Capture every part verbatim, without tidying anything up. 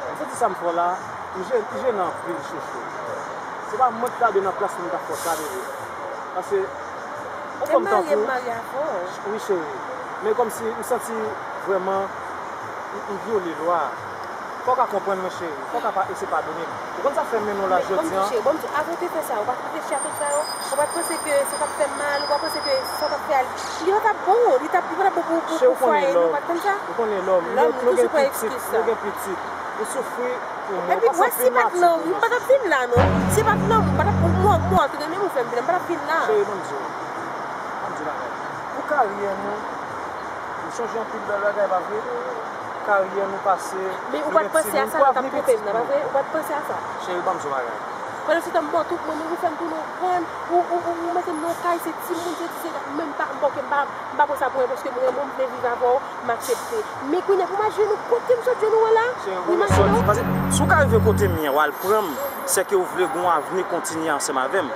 M santi sa m fè w la, m je- m jennen anpil, chouchou. Se pa mwen ki ta dwe nan plas pou m ta fè w sa, bebe. Paske, ou konn m tankou. Wi, cheri. Men kòmsi m santi vrèman m, m vyole lwa. Fò w ka konprann mwen, cheri. Fò w ka pa eseye padone m. Ou konn sa fè m mennen w la jodi a? Cheri, bon, m di, avan w te fè sa, ou pa t reflechi a tout sa yo? Ou pa t panse ke sa t ap fè m mal? Ou pa t panse ke sa w t ap fè a, li pa t ap bon? Li t ap, li pa t ap bon pou, pou, pou fwaye nou, ou pa t konn sa? Ou konnen lòm, nou, nou gen pitit, nou gen pitit. Ou soufri pou mwen, ou pase anpil mati pou mwen. Epi, wè, si pa t lanmou, m pa t ap vin la, non. Si pa t lanmou, m pa t ap, mwen, mwen, ou te renmen m, ou fè m vin la, m pa t ap vin la. Cheri, ban m di w. Ban m di w bagay. Pou karyè nou, nou chanje anpil bèl bagay, pa vre? Karyè nou pase, nou gen timoun, pou avni pitit nou. Men ou pa t panse a sa lè w t ap twonpe m nan, pa vre? Ou pa t panse a sa? Cheri, ban m di w bagay. Pandan se tan, m ba w tout mwen, men ou fè m tounen yon grann, ou, ou, ou, ou mete m nan yon kay, se timoun, se ti, se, men m pa, m pa, ok, m pa, m pa pran sa pou mwen, paske m renmen w, m vle viv avè w, m aksepte. Men kounye a pou m al jwenn ou kote m sot jwenn ou an la? Ou imajine w? Paske si w ka rive kote m ye, w al pran m, sèke w vle gen yon avni kontinye ansanm avè m.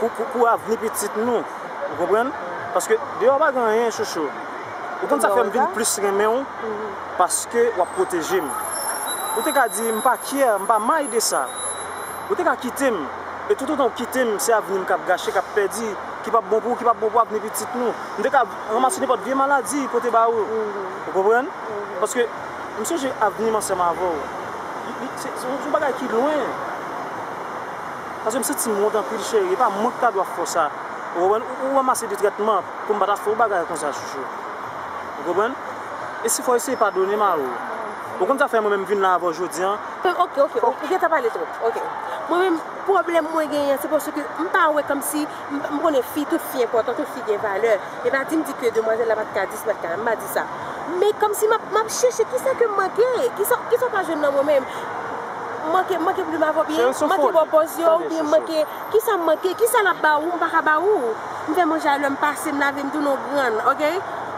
Pou, pou, pou avni pitit nou, ou konprann? Paske deyò pa gen anyen, chouchou. Ou konn sa fè m vin plis renmen w, paske w ap pwoteje m. Ou te ka di, m pa kyè, m pa may de sa. Ou te ka kite m. E toutotan w kite m, se avni m k ap gache, k ap pèdi, ki p ap bon pou ou, ki p ap bon pou avni pitit nou. M te ka ranmase nenpòt vye maladi pote ba ou. Ou konprann? Paske m sonje avni m ansanm avè w. Li, li, se, se yon bagay ki lwen. Paske m santi m wont anpil, cheri. E pa mwen ki ta dwe fè w sa. Ou konprann? Ou, ou ranmase de trètman pou m pa ta fè w bagay konsa, chouchou. Ou konprann? E si fò eseye padone m a ou. Ou konn sa fè mwen menm vin la avè w jodi a? Ok, ok, ou, ou gentan pale twòp. Ok. Mwen menm, pwoblèm mwen genyen, se paske m pa wè kòmsi, m, m konnen fi, tout fi enpòtan, tout fi gen valè. E pa di m di ke demwazèl la pa t ka di, pa t ka, m pa di sa. Men kòmsi m ap, m ap chèche kisa ke m manke, kisa, kisa w pa jwenn nan mwen menm. Manke, manke plim avè w byen, manke ba w pòz yo, oubyen manke Kisa m manke? Kisa l ap ba ou, m pa ka ba ou? M fè manje a lè m pase, m lave, m tounen yon grann, ok?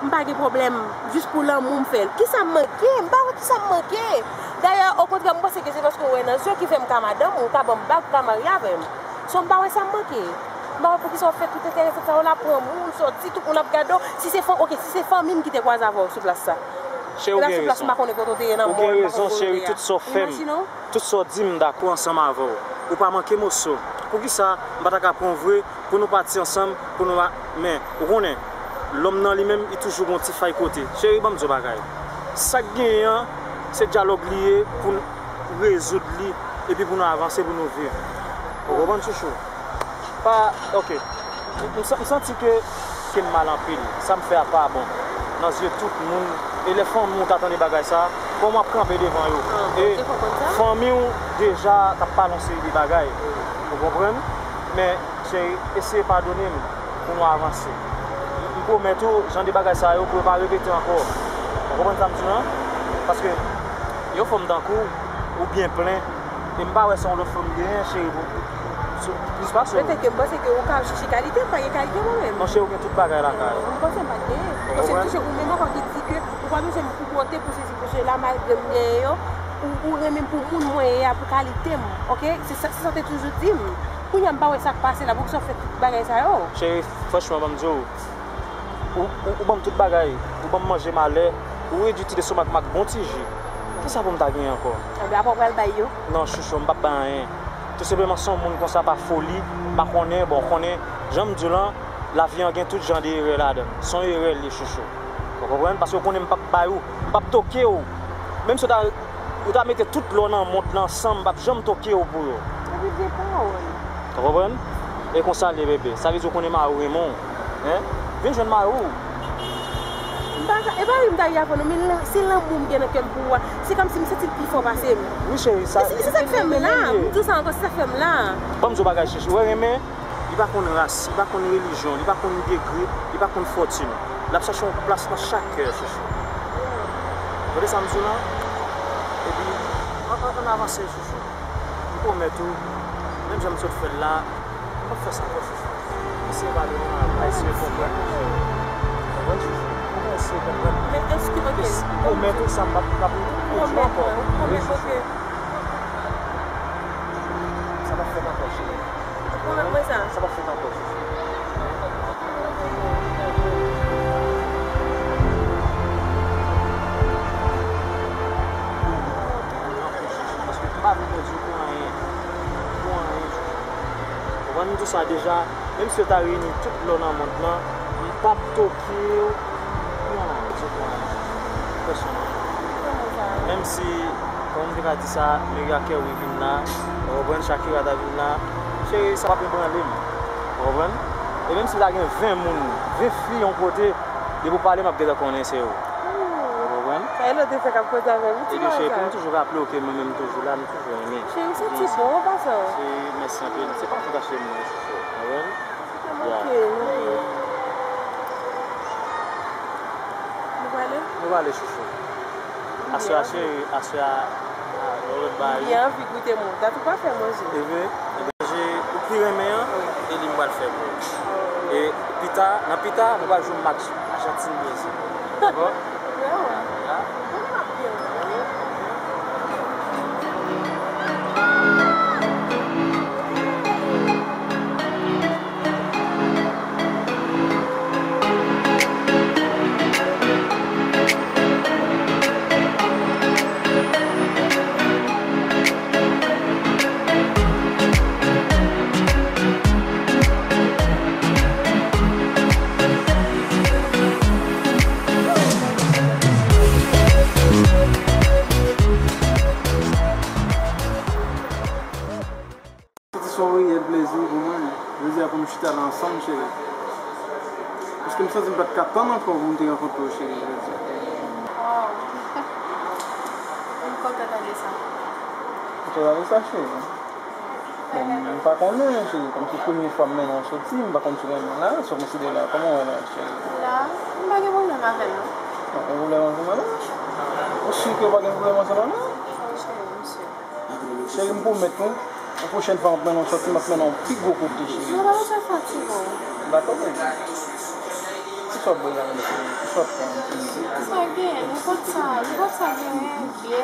M pa gen pwoblèm, jis pou lanmou m fè l. Kisa m manke? M pa wè kisa m manke. Dayè, okontrè, m panse ke se paske w wè nan je w ki fè m ka madanm ou, ou ka ban m bag, ou ka marye avè m. So, m pa wè sa m manke. M pa wè poukisa w fè tout enteresan sa yo la, pran moun, sòti, tout moun ap gade w. Si se fan-, ok, si se fanmi m ki te kwaze avè w sou plas sa. E la sou plas m pa konnen kote w te ye nan mò, m pa konnen kote w te ye a. Imajine w. Tout sa w di m dakò ansanm avè w. Ou pa manke moso. Poukisa m pa ta ka pran w vre pou nou pati ansanm, pou nou pa, men, ou konnen, lòm nan li menm, li toujou gon ti fay kote. Cheri, ban m di w bagay. Sa k genyen an, se dyalòg li ye pou n rezoud li, epi pou nou avanse, pou nou viv. Ou konprann, chouchou? Pa, ok. M, m sa-, m santi ke, ke m mal anpil. Sa m fè a pa bon nan zye tout moun. E lè fanmi w ta tande bagay sa, kòman w ap kanpe devan yo? E fanmi w deja t ap pale yon seri de bagay. Ou konprann? Men, cheri, eseye padone m pou nou avanse. M, m pwomèt ou, jan de bagay sa yo, pou yo pa repete ankò. Ou konprann sa m di w lan? Paske yon fanm tankou w, ou byen plen, e m pa wè se yon lòt fanm m genyen, cheri, pou, pou, sou, plis pase w. Petèt ke m panse ke ou ka chèche kalite, m pa gen kalite mwen menm. Monchè, ou gen tout bagay lakay ou. M panse m pa t genyen. Paske m sonje ou menm ankò ki di ke ou pa bezwen m pou pote, pou sesi, pou sela, malgre m genyen yo. Ou, ou renmen m pou moun mwen ye a, pou kalite m, ok? Se sa, se sa w te toujou di m. Kounye a m pa wè sa k pase la, poukisa w fè tout bagay sa yo? Cheri, franchman, ban m di w, Ou, ou, ou ban m tout bagay. Ou ban m manje malè. Ou redui ti lestomak m ak bon ti ji. Kisa pou m ta genyen ankò? Enben, apa w pral bay yo? Non, chouchou, m p ap bay anyen. Tou senpleman, se yon moun konsa pa foli, m pa konnen, bon, w konnen, jan m di w lan, lavi an gen tout jan de erè ladan l. Se yon erè l ye, chouchou. Ou konprann? Paske w konnen m p ap bay ou, m p ap toke w. Menm si w ta Ou ta mete tout lò nan mond lan ansanm, m p ap janm toke w pou yo. Epi gen pawòl. Ou konprann? E konsa l ye, bebe. Sa vle di w konnen mari w renmen w. Hein? Vin jwenn mari w. M pa ka, e pa li m ta ye avè w non, men lan- se lanmou m gen nan kè m pou ou a. Se kòmsi m santi l pi fò pase m. Wi, cheri, sa. E se, e se sa k fè m la. M di w sa ankò, se sa k fè m la. Ban m di w bagay, cheri. Ou wè renmen, li pa konn ras, li pa konn relijyon, li pa konn degre, li pa konn fòtin. L ap chache yon plas nan chak kè, chouchou. Tande sa m di w lan? Epi, ann, ann, ann avanse, chouchou. M pwomèt ou, menm jan m sot fè l la, m p ap fè sa ankò, chouchou. Eseye pale m, eseye konprann. Konprann, chouchou. Eseye konprann. Men èske, ok. M pwomèt ou, sa m p ap, p ap repwodui ankò. Ou pwomèt mwen, ou pwomèt, ok. Sa p ap fèt ankò, cheri. Ou pwomèt mwen sa? Sa p ap fèt ankò, cheri. Paske m pa vle pèdi w pou anyen. Pou anyen, cheri. Ou konprann, m di w sa deja, menm si yo ta reyini tout lò nan mond lan, m p ap toke w pou anyen, di w pou anyen. Pèsonèl. Menm si Kòman m te ka di sa, Mary ak Kerry vin la, ou konprann, Shakira ta vin la. Cheri, sa p ap ebranle m. Ou konprann? E menm si ta gen ven moun, ven fi yon kote, depi w pale, m ap gentan konnen se ou. Ou konprann? Sa e lòt efè k ap koze avè m, wi, ti bagay sa. Epi cheri, pou m toujou raple w ke mwen menm m toujou la, m toujou renmen. Cheri, ou santi bon an pasan. Se, mèsi anpil. Se pa fòt a cheri m, non, chouchou. Ou konprann? Ok, ok. Nou prale? Nou prale, chouchou. Aswè a, cheri, aswè a, a, yon lòt bagay. M byen anvi goute mouda, tou pa fè manje. E vre? Ebyen, manje ou pi renmen an, e li m pral fè pou ou. E pita, nan pita, nou pral jwe match Ajantin Brezil. Dakò? Vrèman? Ya. Bon, m ap byen. Santi se yon reyèl plezi pou mwen, jodi a pou nou chita la ansanm, cheri. Paske m santi m pa t ka tann ankò pou m te rankontre w, cheri, jodi a. Wow. M kontan tande sa. Kontan tande sa, cheri. Bon, m pa konnen, cheri, kòm se premye fwa m mennen w soti, m pa konn si w renmen l la, sa w konsidere l la, kòman w wè l la, cheri? La, m pa gen pwoblèm avè l, non. Pa gen pwoblèm avè l la? Ou si ke w pa gen pwoblèm avè l la? Wi, cheri, m si. Cheri, m pwomèt nou, yon pwochèn fwa m ap mennen w soti, m ap mennen w pi gwo kote, cheri. Non, pa bezwen fatige w. Dakò, baby. Kisa w ap bwè la menm, cheri? Kisa w ap pran? Sa gen, nenpòt sa, nenpòt sa gen, byè.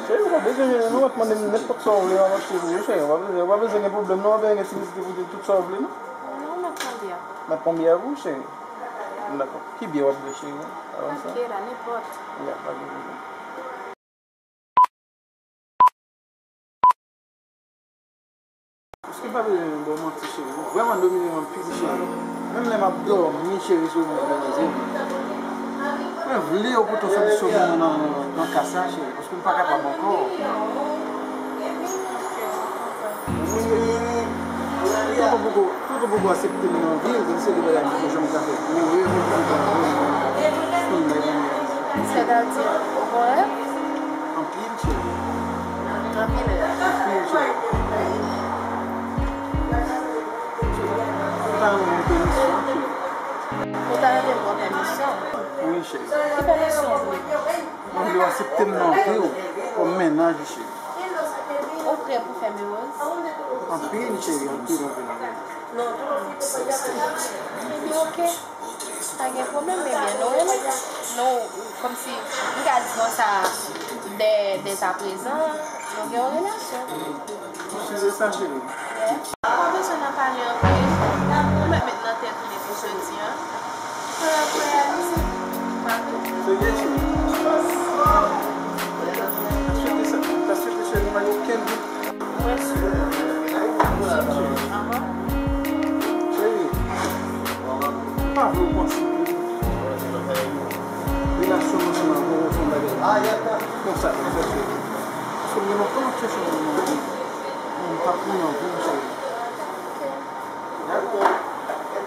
Cheri, ou pa bezwen jennen non, w ap mande m nenpòt sa w vle, m ap achte pou ou, cheri. Ou pa bezwen, ou pa bezwen gen pwoblèm non, w pa bezwen gen timidite pou di tout sa w vle non. Non, m ap pran byè. M ap pran byè pou ou, cheri? Dakò. Ki byè w ap bwè, cheri? Avanse. Byè la, nenpòt. Ya, pa gen pwoblèm. Èske m pa bezwen ba w manti, cheri? Ou vrèman domine m anpil, cheri. Menm lè m ap dòmi, cheri, se ou menm ki nan zye m. Mwen vle w pou te santi w nan, nan, nan ka sa, cheri, paske m pa kapab ankò. Paske, tonton poko, tonton poko aksepte m nan vi l, se de bagay m poko janm ka fè. Mwen reyèlman poko janm fè. Sètadi, ou konn rèv? Anpil, cheri. Anpil rèv. Anpil, cheri. Ou ta renmen yon pèmisyon, cheri? Ou ta renmen yon pèmisyon? Wi, cheri. Ki pèmisyon ou vle? Mwen vle w aksepte m nan vi w kòm mennaj ou, cheri. Ou prè pou fè m ewoz? Anpil, cheri, anpil, anpil, anpil. Ebyen, oke. Pa gen pwoblèm, ebyen, nou renmen. Nou, kòmsi, m ka di nou sa, dè, dè ta prezan, nou gen yon relasyon. Ou size sa, cheri? Ou pa bezwen nan pale anpil. Ou mèt met nan tèt ou depi jodi a. Ou pral reyalize. Pa vre? Se byen, cheri. Ta swete sa, ta swete, cheri, pa gen okenn dout. Mwen si. Cheri, m pa vle w panse ke relasyon m ansanm avè w se yon bagay konsa, konsa, cheri. Paske m gen lontan m ap chèche yon moun nan vi m. Men m pa pou nan vi m, cheri. Dakò.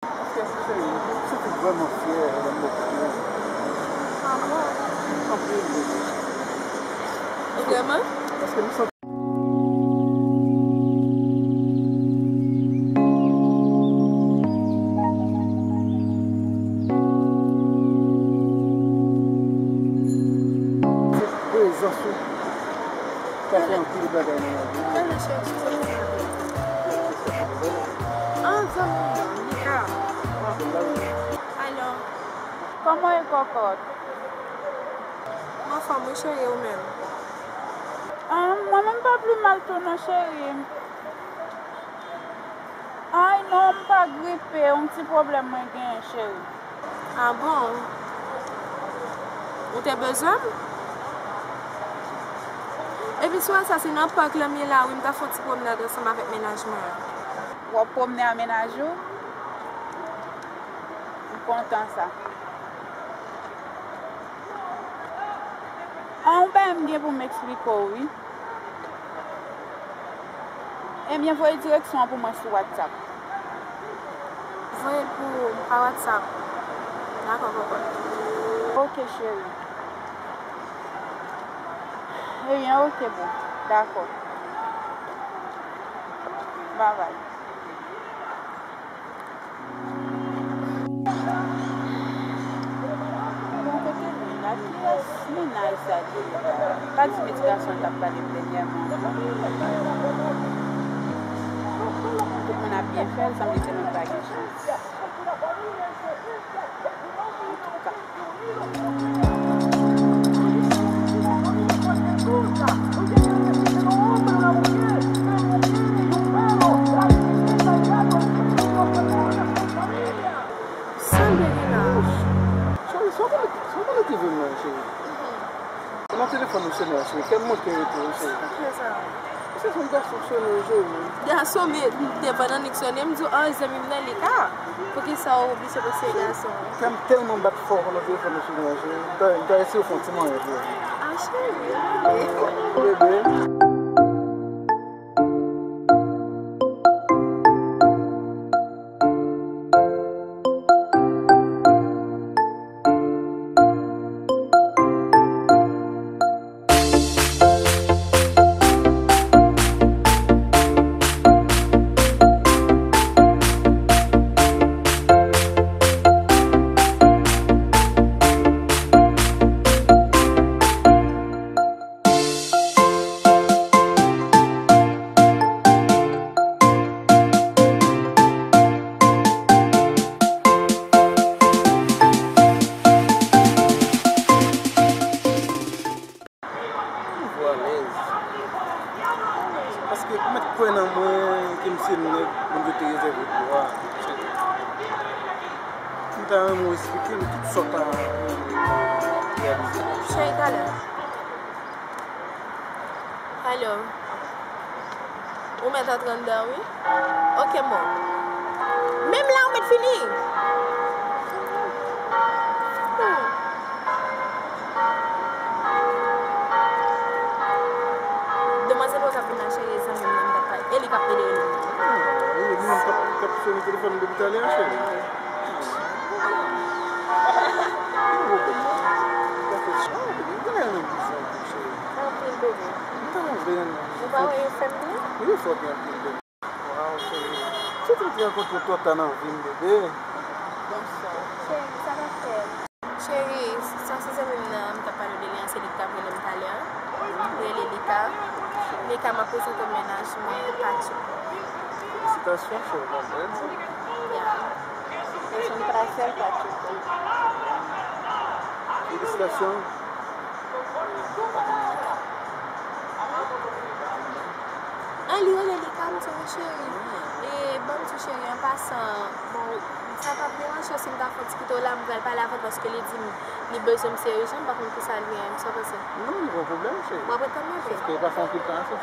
Paske, cheri, m santi m vrèman fyè lè m wè w. Ah bon? Anpil, bebe. Vrèman? Paske m santi prezans ou ka fè anpil bagay nan lavi. Kèl chèf se sa? Ah, zanmi m nan, Nika. Alò, kòman e kòkòt? M anfòm wi, cheri, ou menm? Ah, mwen menm pa pli mal tou non, cheri. Ay non, m pa gripe, yon ti pwoblèm mwen genyen, cheri. Ah bon? Ou te bezwen m? Epi si w wè sa, se nan pak la m ye la wi, m ta fè yon ti pwomnad ansanm avèk mennaj mwen an. W ap pwomne a mennaj ou? M kontan sa. An, yon bagay m gen pou m eksplike w, wi. Ebyen, voye direksyon an pou mwen sou WhatsApp. Voye l pou ou pa WhatsApp. Dakò, kòkòt. Ok, cheri. Ebyen, ok, boo. Dakò. Babay. Bon, kote nou ye la? Kiyès mennaj sa li ye la? Pa di m e ti gason l t ap pale m dènyèman. Tout moun ap byen fè l, sanble se nou ki pa gen chans. Antouka. Sa m te gen la? Cheri, sa w konn, sa w konn rive m nan, cheri. Nan telefòn ou sone a, cheri. Kè m manke rete, cheri. Sa k fè sa? Se yon gason k sone w, cheri. Gason, men devan nan nèg sone, m di w, ah, zanmi m nan, li ka. Poukisa w oblije panse gason? Kè m tèlman bat fò nan telefòn ou sone a, cheri. M ta, m ta eseye fè yon ti manyen pou ou. Ah, cheri, bebe. Bebe. Yo te rezève pou ou a. M ta renmen w eksplike m tout sa w ta reyalize. Cheri, talè. Alo. Ou mèt antre anndan, wi. Oke, mò. Menm la, ou mèt fini. Hmm. Demwazèl ou k ap vin la, cheri, e zanmi m nan, m t ap pale. E li k ap pede Eli. Wi, li menm k ap, k ap sone telefòn depi talè a, cheri. Ki pwoblèm nan? Gade menm bizwen pou cheri. Anpil bebe. M ta renmen. Ou pa wè yo fè m byen? Yo fè w byen anpil bebe. Waw, cheri. Soti m te rankontre w twòp ta nan vi m, bebe. Bonswa. Cheri, sa k ap fèt? Cheri, sa se zanmi m nan, m t ap pale w de li an, se li k t ap rele m talè an. M rele Lika. Lika, m ap prezante w mennaj mwen, Patrick. Felisitasyon, cheri, m ap bèl. Ya. Mwen se yon trasè, Patrick. Felisitasyon. An, li rele li Kamzo, wi, cheri. E, ban m di w, cheri, an pasan, bon, sa p ap deranje w si m ta fè yon ti kite w la, m pral pale avè l, paske li di m li bezwen m serye, m pa konn kisa l gen, sa w panse? Non, li pa pwoblèm, cheri. W ap ret tann mwen, bebe? Paske li pa fè anpil tan ase.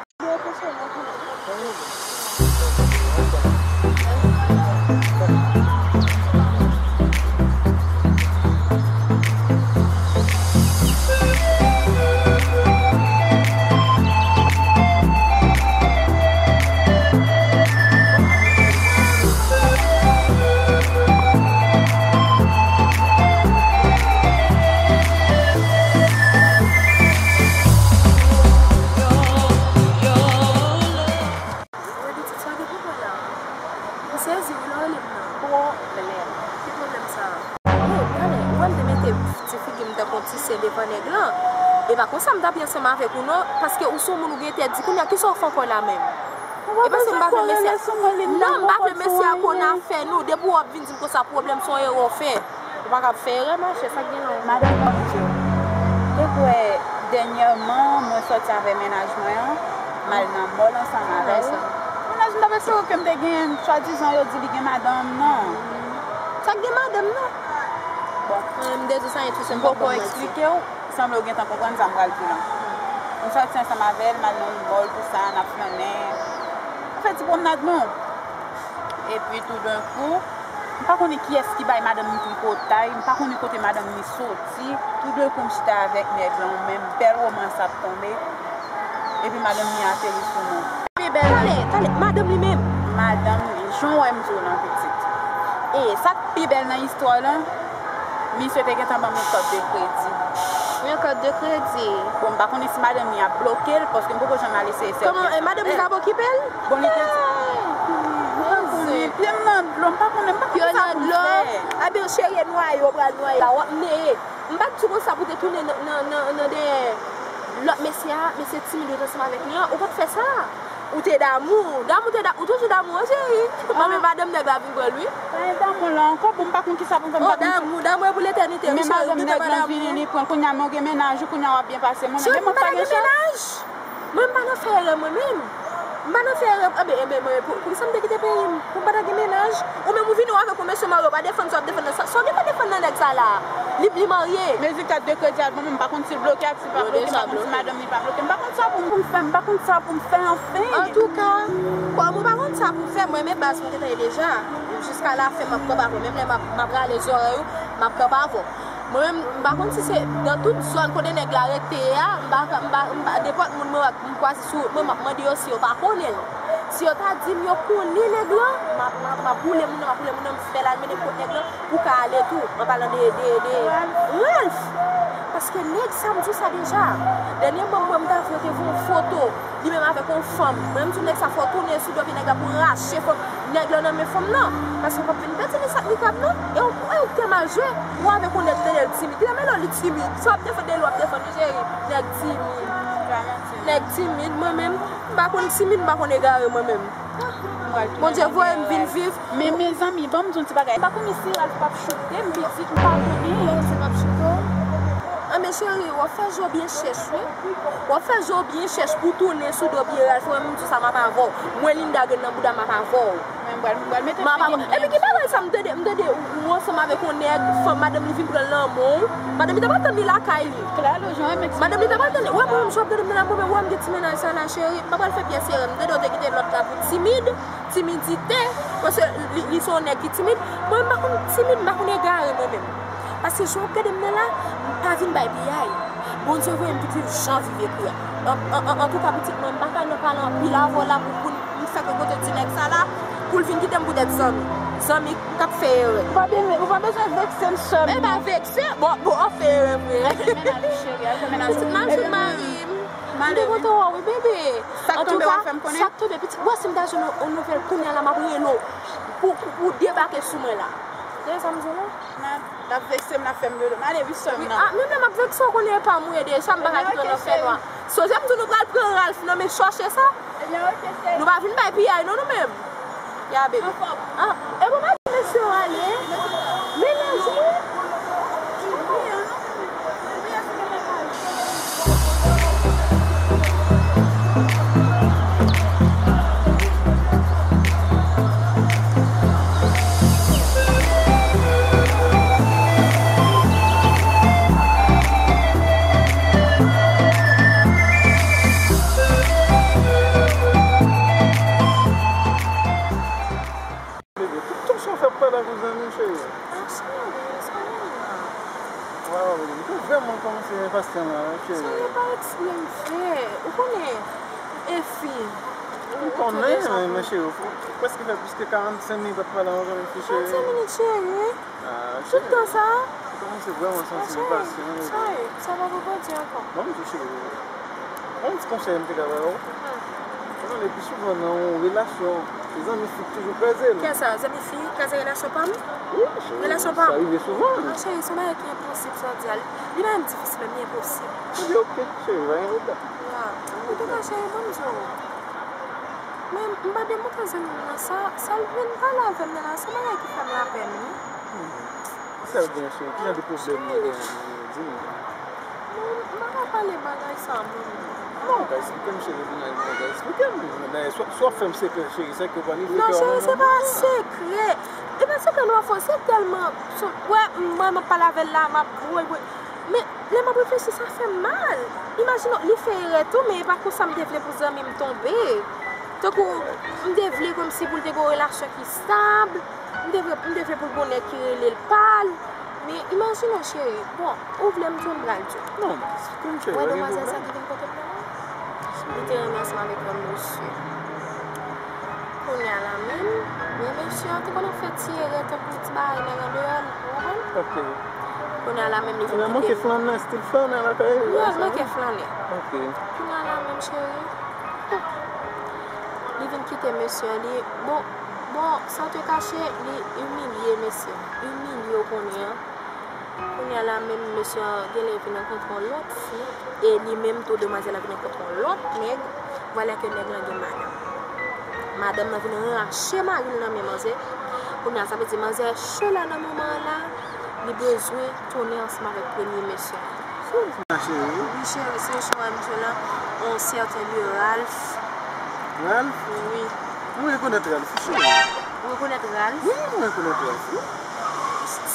Wi, pitit, sa w gen pou mwen la? M sezi, wi, lè w rele m nan. Pwoblèm. Ki pwoblèm sa a? Oh, talè, ou wè m te mete ti figi m tankou yon ti sen devan nèg lan. E pa konsa m t ap ye ansanm avèk ou non, paske ou se yon moun ou gen tèt di. Kounye a, kisa w fè ankò la menm? E paske m pa vle mesye a, non, m pa vle mesye a konn afè nou. Depi w ap vin di m konsa, pwoblèm se yon erè w fè. Ou pa kab fè erè, machè, sa k gen la? Madanm, ban m di w, te kwè dènyèman mwen sòti avè mennaj mwen an, m al nan mòl ansanm avè l. Mennaj mwen t ap espere ke m te gen, swadizan yo di li gen madanm, non. Sa k gen madanm nan? Bon. Mwen, m te di sa, entisyon m poko eksplike w, sanble w gentan konprann sa m pral di lan. M sòti ansanm avè l, m al nan yon mòl, tou sa, n ap flannen. N ap fè ti pwomnad nou. Epi toudenkou, m pa konnen kiyès ki bay madanm li tripotay, m pa konnen kote madanm li soti. Toudenkou, m chita avèk nèg lan, yon menm bèl womans ap tonbe. Epi madanm li ateri sou nou. Pi bèl. Talè, talè, madanm li menm? Madanm li, jan w wè m di w lan, pitit. E sa k pi bèl nan istwa lan, misye te gentan ban m yon kart de kredi. Yon kart de kredi? Bon, m pa konnen si madanm li ap bloke l, paske m poko janm al eseye sèvi. Kòman, e, madanm li t ap okipe l? Bon, li te di, m pa konnen, pye m nan dlo, m pa konnen, m pa konnen sa pou m fè. Ebyen, cheri, e nwaye, w pral nwaye la, w ap neye. M pa t di w konsa pou w te tounen nan, nan, nan, nan dèyè lòt mesye a, mesye timid ou t ansanm avèk li an, ou pa t fè sa. Ou te damou, damou te da-, ou toujou damou, wi, cheri. Mwen menm madanm nèg la vin pran l, wi. Pa gen damou la ankò, bon, m pa konn kisa pou m fè, m pa konn. Oh, damou, damou e pou letènite, wi, cheri, ou gentan pa damou. Menm madanm nèg lan vini, li pran l, kounye a men w gen mennaj ou, kounye a w ap byen pase. Mwen menm, mwen pa gen chans. Mwen, m pa nan fè erè mwen menm. M pa nan fè erè, enben, enben, mwen, pou, poukisa m te kite peyi m? Pou m pa ta gen mennaj? Ou menm ou vini w avèk yon mesye marye, w pa defann sa w ap defann nan, sa, sa w gentan defann nan nèg sa la? Li, li marye. Mezi kat de kredi a, bon, m pa konn si l bloke ak si l pa bloke, m pa konn si madanm li pa bloke. M pa konn sa pou m, pou m fè, m pa konn sa pou m fè, anfen. Antouka, kòm ou pa konn sa pou w fè, mwen, men baz mwen gentan ye deja. Jiska lafen, m ap kanpe avè w. Menm lè m ap, m ap rale zòrèy ou, m ap kanpe avè w. Mwen menm, m pa konn si se nan tout zòn kote nèg la rete a, m pa, m pa, m pa, nenpòt moun mwen wè, m kwaze sou wout mwen, m ap mande yo si yo pa konnen l. Si yo ta di m yo konnen nèg lan, m ap, m ap, m ap boule moun nan, m ap boule moun nan, m fè l al mennen kot nèg lan pou w ka ale tou, an palan de, de, de Ralph. Paske nèg sa, m di w sa deja. Dènyèman, m wè m ta vle te voye yon foto. Li menm avèk yon fanm. Mwen, m di w nèg sa fò w tounen sou do pye nèg la pou w rache fanm. Nèg la nan men fanm nan. Paske w p ap vin pèdi li sa k li kab non. E w, e w te mal jwe. Ou avèk yon nèg tande l timid. Li renmen lè w li timid. Sa w ap defann de li, w ap defann li, cheri. Nèg timid. Nèg timid, mwen menm, m pa konn timid, m pa konn egare mwen menm. Bondye voye m vin viv. Men, mezanmi, ban m di yon ti bagay. M pa konnen si Ralph p ap choute m pitit, m pa konnen. Bondye p ap choute w. Cheri, w ap fè je w byen chèch, wi. W ap fè je w byen chèch pou w tounen sou do pye Ralph. Mwen, m di w sa, m ap avè w. Mwen, Linda, grenn nan bouda, m ap avè w. M ap avè w. Epi ki bagay sa, m tande, m tande ou ansanm avèk yon nèg, fanm, madanm li vin pran l nan men w. Madanm li ta pral tann li lakay li. Madanm li ta pral tann li. Wè, mwen menm, jan w ap tande m nan la, mwen menm, wè, m gen ti mennaj sa la, cheri. M pa pral fè pyès erè. M tande w te kite lòt la pou timid. Timidite, paske li, li se yon nèg ki timid. Mwen, m pa konn timid, m pa konn egare mwen menm. Paske jan w ap gade m nan la, m pa vin bay piyay. Bondye voye m vin viv jan viv ekri a. An, an, an, antouka, pitit mwen, m pa ka nan pale anpil avè w la pou, pou m fè kokote ti nèg sa la, pou l vin kite m poutèt zanmi. Zanmi k ap fè erè. Ou pa bezwen, ou pa bezwen vekse m, sè m. E pa vekse, bon, bon, w ap fè erè vre. Al fè mennaj ou, cheri, al fè mennaj ou. Pitit, m al jwenn mari m. M te kontan wè w, wi, bebe. Sa k tonbe, w ap fè m konnen? Sa k tonbe, pitit. Wè, si m ta jwenn yon nouvèl kounye a la, m ap rele w pou, pou, pou w debake sou mwen la. Tande sa m di w la? N ap, n ap vekse m, n ap fè m dodo. M ale wi, sè m nan. Ah, menm lè m ap vekse w, konnen e pa m ou ye deja, m pa ka kite w nan fènwa. Sonje m di w nou pral pran Ralph nan men chòche sa? Ebyen, oke, cheri. Nou pa vin bay piyay non, nou menm. Ya, bebe. Anfòm. Ah, e bon, mesye yo ale. Mennaj mwen. Bebe, tout tan sa w fè ap pale ak yon zanmi w, cheri. Ah, cheri, sa ye la? Waw, bebe, m te vrèman kòmanse enpasyan la, cheri. Sa ye pa eksprè m fè. Ou konnen, e fi. M konnen, men, men cheri, ou prèske fè plis ke karannsenk minit ap pale ak yon zanmi fi, cheri. Karannsenk minit, cheri? Ah, cheri. Tout tan sa? M kòmanse vrèman santi m enpasyan, bebe. Sa ye, sa pa pou Bondye ankò. Ban m di w, cheri. Yon ti konsèy m te ka ba w. Ou konnen pi souvan nan yon relasyon, se zanmi fi k toujou kraze l. Kisa, zanmi fi kraze relasyon pa m? Wi, cheri, relasyon pa m. Sa rive souvan. Ah, cheri, se yon bagay ki enposib sa w di a. Li pa menm difisil, men li enposib. Ebyen, oke, cheri, pa gen pwoblèm. Ya. Antouka, cheri, ban m di w. Mwen, m pa demontre zanmi m nan sa, sa l vin pale avè m nan la, se yon bagay ki fè m lapèn, wi. Kisa l gen, cheri? Ki jan de pwoblèm li gen? Di m. Non, m pa ka pale bagay sa a, non. Non, ou ka eksplike m, cheri, vin avè m, ou ka eksplike m. Men si w ap fè m sekrè, cheri, sa k pral rive kè w. Non, cheri, se pa sekrè. E pa sekrè, non, fò, se tèlman, wè, m, mwen, m ap pale avè l la, m ap woy, woy. Men, lè m ap reflechi, sa fè m mal. Imajine w, li fè erè tou, men e pa konsa m te vle pou zanmi m tonbe. Tankou, m te vle kòmsi pou l te gen yon relasyon ki stab, m te vle, m te vle pou l gen yon nèg ki rele l pa l. Men, imajine w, cheri. Bon, ou vle m di w, m pral di w. Non, men, eksplike m, cheri, pa gen pwoblèm. Wè demwazèl sa ki vin kote m nan la? Li te renmen ansanm avèk yon mesye. Kounye a la menm, men mesye an te konn ap fè ti erè tankou ti bagay nèg andeyò, ou konprann? Ok. Kounye a la menm li vin kite m. Manke flannè, stil flannè lakay li. Wi, manke flannè. Ok. Kounye a la menm, cheri. Li vin kite mesye an, li, bon, bon, san te kache, li imilye mesye an. Imilye w konnen an. Kounye a la menm, mesye an genlè vin rankontre yon lòt fi, e li menm tou, demwazèl la vin rankontre yon lòt nèg, vwala ke nèg lan gen madanm. Madanm nan vin rache mari l nan men manzè. Kounye a, sa vle di manzè cho la nan moman an la, li bezwen tounen ansanm avèk premye mesye an. Sa w di la, cheri? Wi, cheri, se jan w di la, yon sèten de Ralph. Ralph? Wi. Mwen rekonèt Ralph, cheri. Ou rekonèt Ralph? Wi, mwen rekonèt Ralph, wi.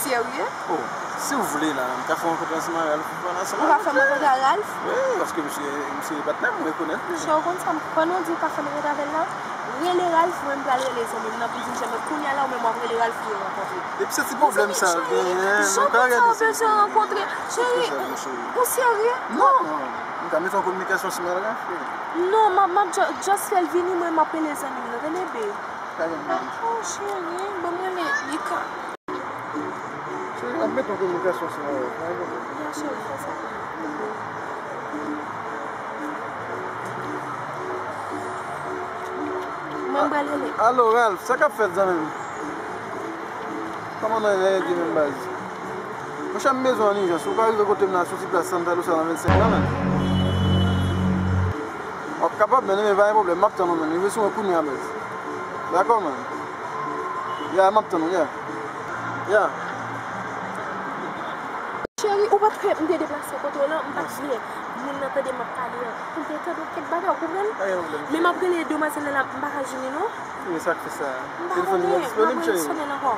Serye? Oh, si w vle la, m ka fè w rankontre ansanm ak Ralph, ou pale ansanm avè l. Ou ka fè m rankontre ak Ralph? Wi, paske misye, misye patnè m, mwen rekonèt li. Cheri, ou konn sa, pandan w di w ka fè m rankontre avè l la, rele Ralph, mwen m pral rele zanmi m nan pou di m, men kounye a la, ou menm w ap rele Ralph pou yo rankontre. Epi se ti pwoblèm sa l genyen, nou ka regle se ti pwoblèm. Jan konsa w bezwen rankontre? Cheri, ou serye? Non, m ka mete w an kominikasyon ansanm avè Ralph, wi. Non, m ap, m ap ju-, just fè l vini, mwen m ap rele zanmi m nan, tande, babe? Oh, cheri, ban m rele li ka. Cheri, m ap mete w an kominikasyon ansanm avè l, pa gen pwoblèm. Ya, cheri, fè sa pou mwen. Mwen, m pral rele. Alo, Ralph, sa k ap fèt, zanmi m? Kòman nou ye menm, baz? Monchè, m bezwen w an ijans. Ou ka rive kote m nan, sou ti plas Santa Lucia nan vennsenk lan, menm? Ok, kapab, men, men pa gen pwoblèm. M ap tann ou, menm. Rive sou mwen kounye a, baz. Dakò, man. Ya, m ap tann ou, ya. Ya. Cheri, Ou pa t kwè m te deplase kote w lan, m pa t vle moun nan tande m ap pale an. M te tande yon kèk bagay, ou konprann? Men m ap rele demwazèl la, m pa ka jwenn li non. Wi, sa k fè sa? M pa konnen, m ap rele sone l ankò.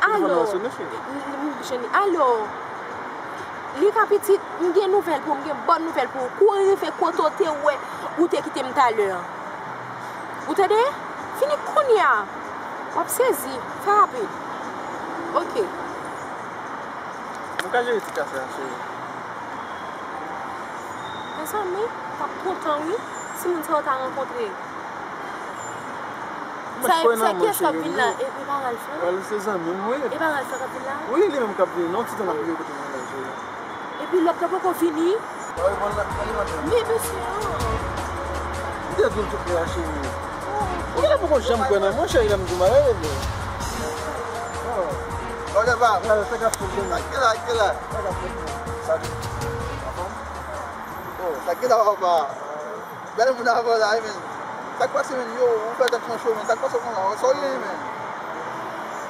Alo. Alo. Li ka pitit, m gen nouvèl pou ou, m gen bòn nouvèl pou ou. Kouri rive kote w te wè ou te kite m talè an. Ou tande? Fini kounye a. W ap sezi. Fè rapid. Ok. Nou ka jere ti ka sa, cheri. Mezanmi, m ap kontan wi, si moun sa yo ta rankontre. Sa, sa kiyès k ap vin la? E, e pa Ralph non? Ralph se zanmi m, wi. E pa Ralph k ap vin la? Wi, li menm k ap vin. Non, ti tan n ap rive kote nou la, cheri. Epi lòt la poko vini. Men mesye an. M te di w tout lè a, cheri. Ou genlè poko janm kwè nan mwen, cheri, lè m di w m a rele. Oh. Sa k gen la, sa k gen la? Sa k gen la, papa? Bèl moun avè w la wi, men. Sa k pase, men? Yo, ou fè tèt mwen cho, men. Sa k pase konsa? Sa w ye, men?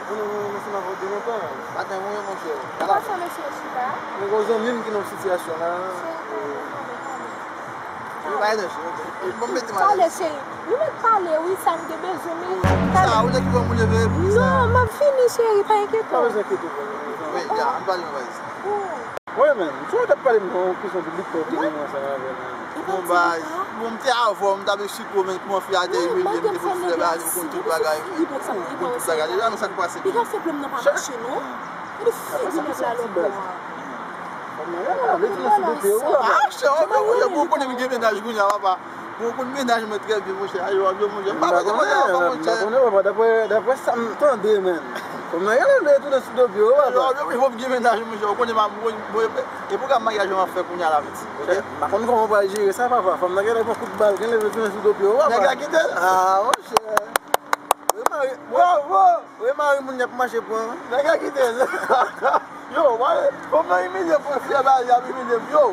Ou konnen mwen renmen ansanm avè w de lontan. Maten mwen, monchè. Sa k pase, mesye Chita? Mwen gen yon zanmi m ki nan yon sitiyasyon la. Cheri, kalme, kalme, kalme. Ou pa enèji, ok. Bon, mete m alèz. Talè, cheri. Nou mèt pale, wi, sa m te bezwen, men. Sa, ou lè ki ban m leve, pou sa. Non, m ap fini, cheri, pa enkyete w. Pa bezwen enkyete w, pa bezwen. Wi, ya, ann pale, ann pale. Wi, men, si w t ap pale m nan yon kesyon de lit, ou te gen mwen ansanm avè l. Bon, baz, bon, m te avè w, m t ap eksplike w, men, kòman fi a te imilye m, te fè fout lè bagay, m konn tout bagay, m konn tout bagay deja, men sa k pase. Piga fè plonm nan pa mache, non. Gade figi nèg la lòt bò a. Ah, chè, oh, men, monchè, bon, ou konnen m gen mennaj kounye a, papa. Bon, ou konn mennaj mwen trè byen, monchè. Ayo, ayo, monchè. M pa konnen, monchè, papa, monchè. M pa konnen, papa. Daprè, daprè sa m tande, men. Fanm nan genlè vle tounen sou do pye w, papa. Ayo, ayo, men, bon, m gen mennaj, monchè. Ou konnen, m, m, m, e pwogram maryaj mwen ap fè kounye a la, pitit. Ok? M pa konn kòman w pral jere sa, papa. Fanm nan genlè pran kout bal, genlè vle tounen sou do pye w, papa. Nèg la kite l. Ah, monchè. Remari, bravo! Remari moun y ap mache pran. Nèg la kite l. Yo, wè, fanm nan imilye m, frè, frè ba li ap imilye m. Yo,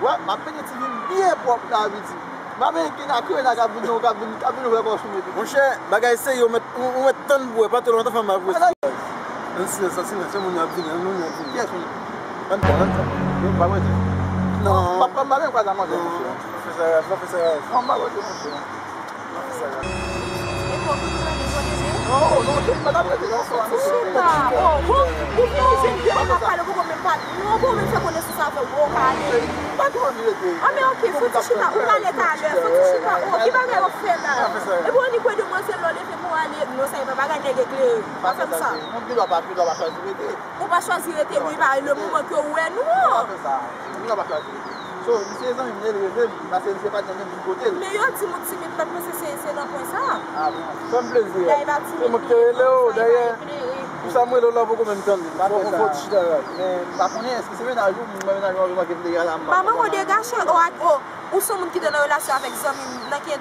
wè, m ap pete ti vin byen pwòp la, piti. M ap mete kena krena k ap vin, k ap vin, k ap vin ouvè kò sou mwen, piti. Monchè, bagay serye, ou mèt, ou, ou mèt tann pou wè, pa twò lontan fanm ap vwe. An silans, an silans, se moun yo ap vini, an moun yo ap vini. Kiyès moun? Ann pran, ann pran. Yo, m pa prete. Non. M pa, m pa menm kwaze a manje, monchè. Non, pa fè sa, pa fè sa. Non, m pa prete, monchè. Non, non, cheri, pa ta prete non, sou a, mesye. Chita. Oh, bon, ou vin isit, depi m ap pale, ou poko menm pale. Non, ou poko menm fè konesans avè m, ou pale. Pa twò anvi rete. Ah, men ok, fouti chita, ou pale talè, fouti chita. Oh, ki bagay w ap fè la? Epi w annik wè demwazèl la, w leve pou w ale. Non, sa e pa bagay nèg eklere. Pa fè m sa. Non, pi lwa pa, pi lwa pa chwazi rete. Ou pa chwazi rete, wi, pa le moman ke w wè nou an. Pa fè sa. Pi lwa pa chwazi rete. So, misye zanmi m, li rele m, paske misye pa t nan menm kote l. Men yo di m ou timid, m pa t panse se, se nan pwen sa. Ah bon. Fè m plezi. Dayè pa timid. Se mwen ki te rele w, dayè. Pou sa m rele w la, poko menm tande. Fò, fò, fò ti chita la. Men, m pa konnen, èske se mennaj ou, mwen mennaj ou, mwen ki te rele la, m pa konnen. Manman, ou degaje, o, o, ou se yon moun ki te nan relasyon avèk zanmi m, nan ki,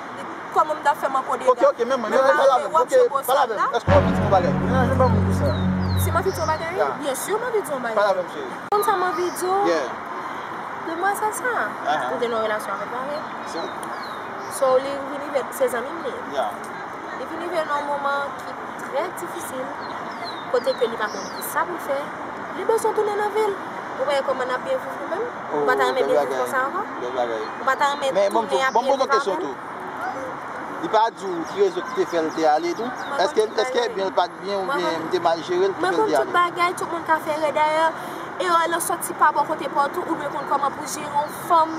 kòman m ta fè m ankò degaje? Ok, ok, men mwen, men pale avè m, ok, pale avè m. Èske w anvi di m yon bagay? Mennaj ou pa moun pou sa. Si m anvi di yon bagay? Byen si m anvi di yon bagay. Pale avè m, cheri. Konn sa m anvi di w? Yeah. Demwazèl sa, ou te nan relasyon avèk, pa vre? So, li vin rive, se zanmi m li ye. Yeah. Li vin rive nan yon moman ki trè difisil, kote ke li pa konn kisa pou l fè. Li bezwen tounen nan vil. Ou pa wè kòman n ap byen viv nou menm? Ou pa ta renmen byen viv konsa ankò? Ou pa ta renmen tounen ap byen viv ankò? Li pa di w ki rezon ki te fè l te ale tou? Èske, èske byen l pa t byen oubyen m te mal jere l ki fè l te ale? Mwen konn tout bagay, tout moun ka fè erè. Dayè, erè lan sòti pa bò kote pa w tou, ou dwe konn kòman pou jere yon fanm,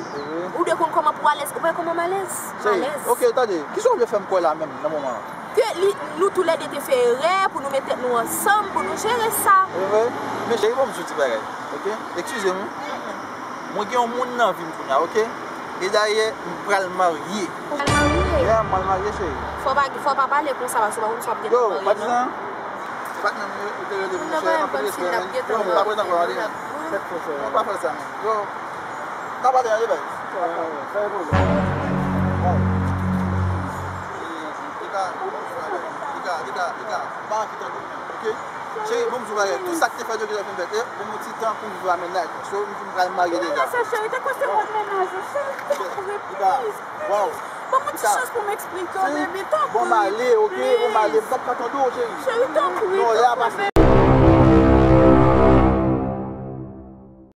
ou dwe konn kòman pou alèz. Ou wè kòman m alèz? M alèz. Ok, tande, kisa w vle fè m kwè la menm nan moman an? Ke li, nou toulède te fè erè pou nou met tèt nou ansanm, pou nou jere sa. Men cheri, ban m di w ti bagay, ok? Eskize m wi. Mwen gen yon moun nan vi m kounye a, ok? E dayè, m pral marye. Ou pral marye? Yeah, m pral marye, cheri. Fò pa, fò pa pale konsa, paske ou pa konn si w ap gentan marye non. Yo, pa di sa. Se pa t menm ou te rele m, monchè, anpil respè, men. Yo, m pa prete ankò, ale, men. Tèt fò, cheri. Non, pa fè sa, men. Yo, n a pale, ale, baz. Sa e pwoblèm. Baz. Li ka, li ka, li ka, li ka. Pa anvi tande, ok? Cheri, bon, m di w bagay. Tout sa k te fèt yo genlè fin fèt. E, bon, yon ti tan pou m viv a mennaj mwen. So, m fin pral marye deja. Cheri, te kwè se wòl mennaj ou, cheri. Te kwè, please, please. Wow. Ban m yon ti chans pou m eksplike w, baby, tanpri. Bon, m ale, ok? Bon, m ale. M p ap ka tande w, cheri. Cheri, tanpri, tanpri.